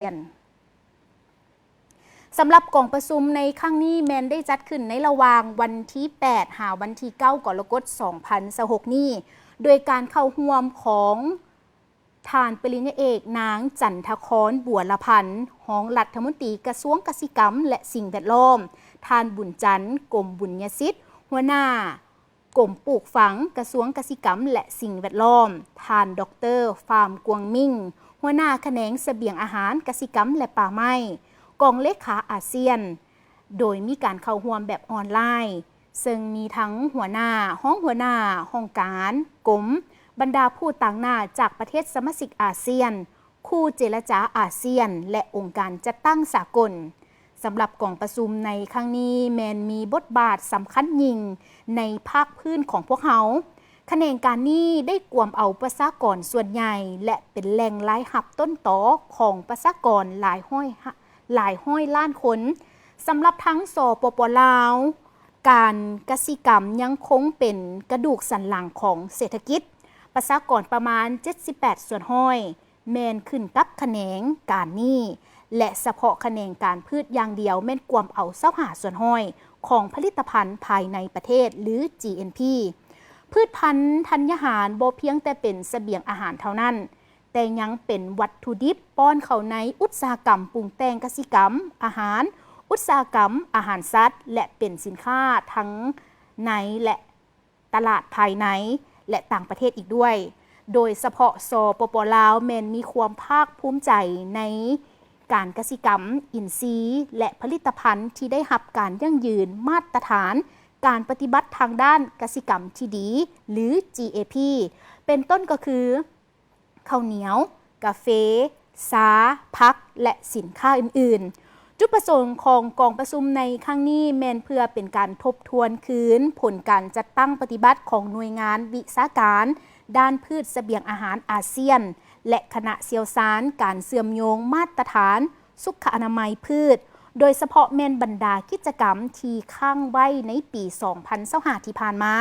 ຽນ. ສຳລັບກອງປະຊຸມໃນຄັ້ງນີ້ແມ່ນໄດ້ຈັດຂຶ້ນໃນລະຫວ່າງວັນທີແປດຫາວັນທີເກົ້າກໍລະກົດສອງພັນຊາວຫົກນີ້ ໂດຍການເຂົ້າຮ່ວມຂອງ ທ່ານປະລິນຍາເອກ ນາງ ຈັນທະຄອນ ບົວລະພັນ ຮອງລັດຖະມົນຕີກະຊວງກະສິກຳ ແລະ ສິ່ງແວດລ້ອມ, ທ່ານ ບຸນຈັນ ກົມບຸນຍະສິດ ຫົວໜ້າກົມປູກຝັງ ກະຊວງກະສິກຳ ແລະ ສິ່ງແວດລ້ອມ, ທ່ານ ດອກເຕີ ຟາມ ກວາງມິງ ຫົວໜ້າຂະແໜງສະບຽງອາຫານ, ກະສິກຳ ແລະ ປ່າໄມ້, ກອງເລຂາອາຊຽນ ໂດຍມີການເຂົ້າຮ່ວມແບບອອນລາຍ ເຊິ່ງມີທັງຫົວໜ້າ, ຮອງຫົວໜ້າຫ້ອງການ, ກົມ, ບັນດາຜູ້ຕາງໜ້າຈາກປະເທດສະມາຊິກອາຊຽນ, ຄູ່ເຈລະຈາອາຊຽນ ແລະ ອົງການຈັດຕັ້ງສາກົນ. ສຳລັບກອງປະຊຸມໃນຄັ້ງນີ້ແມ່ນມີບົດບາດສຳຄັນຍິ່ງໃນພາກພື້ນຂອງພວກເຮົາ. ຂະແໜງການນີ້ໄດ້ກວມເອົາປະຊາກອນສ່ວນໃຫຍ່ ແລະ ເປັນແຫຼ່ງລາຍຮັບຕົ້ນຕໍຂອງປະຊາກອນຫຼາຍຮ້ອຍ ຫຼາຍຮ້ອຍລ້ານຄົນ. ສຳລັບທາງ ສປປ ລາວ, ການກະສິກຳຍັງຄົງເປັນກະດູກສັນຫຼັງຂອງເສດຖະກິດ, ປະຊາກອນປະມານເຈັດສິບແປດສ່ວນຮ້ອຍ ແມ່ນຂຶ້ນກັບຂະແໜງການນີ້ ແລະ ສະເພາະຂະແໜງການພືດຢ່າງດຽວແມ່ນກວມເອົາຊາວຫ້າສ່ວນຮ້ອຍຂອງຜະລິດຕະພັນພາຍໃນປະເທດ ຫຼື GNP. ພືດພັນທັນຍາຫານບໍ່ພຽງແຕ່ເປັນສະບຽງອາຫານເທົ່ານັ້ນ, ແຕ່ຍັງເປັນວັດຖຸດິບປ້ອນເຂົ້າໃນອຸດສາຫະກຳປຸງແຕ່ງກະສິກຳ, ອາຫານ, ອຸດສາຫະກຳອາຫານສັດ ແລະ ເປັນສິນຄ້າທັງໃນ ແລະ ຕະຫຼາດພາຍໃນ ແລະ ຕ່າງປະເທດອີກດ້ວຍ. ໂດຍສະເພາະ ສປປ ລາວ ແມ່ນມີຄວາມພາກພູມໃຈໃນການກະສິກຳອິນຊີ ແລະ ຜະລິດຕະພັນທີ່ໄດ້ຮັບການຢັ້ງຢືນມາດຕະຖານການປະຕິບັດທາງດ້ານກະສິກຳທີ່ດີ ຫຼື GAP ເປັນຕົ້ນກໍຄື ເຂົ້າໜຽວ, ກາເຟ, ຊາ, ຜັກ ແລະ ສິນຄ້າອື່ນໆ. ຈຸດປະສົງຂອງກອງປະຊຸມໃນຄັ້ງນີ້ແມ່ນເພື່ອເປັນການທົບທວນຄືນຜົນການຈັດຕັ້ງປະຕິບັດຂອງໜ່ວຍງານວິຊາການດ້ານພືດສະບຽງອາຫານອາຊຽນ ແລະ ຄະນະຊ່ຽວຊານການເຊື່ອມໂຍງມາດຕະຖານ ສຸຂະອະນາໄມພືດ, ໂດຍສະເພາະແມ່ນບັນດາກິດຈະກຳທີ່ຄ້າງໄວ້ໃນປີສອງພັນຊາວຫ້າທີ່ຜ່ານມາ,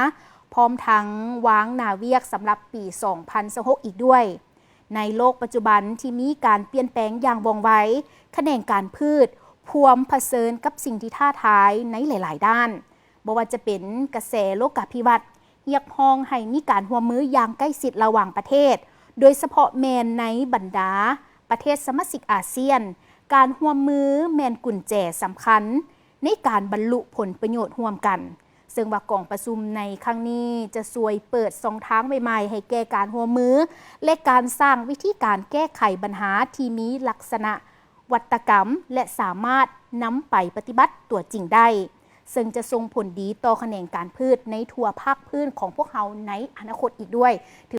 ພ້ອມທັງວາງໜ້າວຽກສຳລັບປີສອງພັນຊາວຫົກອີກດ້ວຍ. ໃນໂລກປັດຈຸບັນທີ່ມີການປ່ຽນແປງຢ່າງວ່ອງໄວ, ຂະແໜງການພືດພວມຜະເຊີນກັບສິ່ງທີ່ທ້າທາຍໃນຫຼາຍໆດ້ານ, ບໍ່ວ່າຈະເປັນກະແສໂລກາພິວັດ, ຮຽກຮ້ອງໃຫ້ມີການຮ່ວມມືຢ່າງໃກ້ຊິດລະຫວ່າງປະເທດ, ໂດຍສະເພາະແມ່ນໃນບັນດາປະເທດສະມາຊິກອາຊຽນ, ການຮ່ວມມືແມ່ນກຸນແຈສຳຄັນໃນການບັນລຸຜົນປະໂຫຍດຮ່ວມກັນ, ເຊິ່ງວ່າກອງປະຊຸມໃນຄັ້ງນີ້ຈະຊ່ວຍເປີດຊ່ອງທາງໃໝ່ໆໃຫ້ແກ່ການຮ່ວມມື ແລະ ການສ້າງວິທີການແກ້ໄຂບັນຫາທີ່ມີລັກສະນະ ວັດຕະກຳ ແລະ ສາມາດນຳໄປປະຕິບັດຕົວຈິງໄດ້, ເຊິ່ງຈະສົ່ງຜົນດີຕໍ່ຂະແໜງການພືດໃນທົ່ວພາກພື້ນຂອງພວກເຮົາໃນອະນາຄົດອີກດ້ວຍ.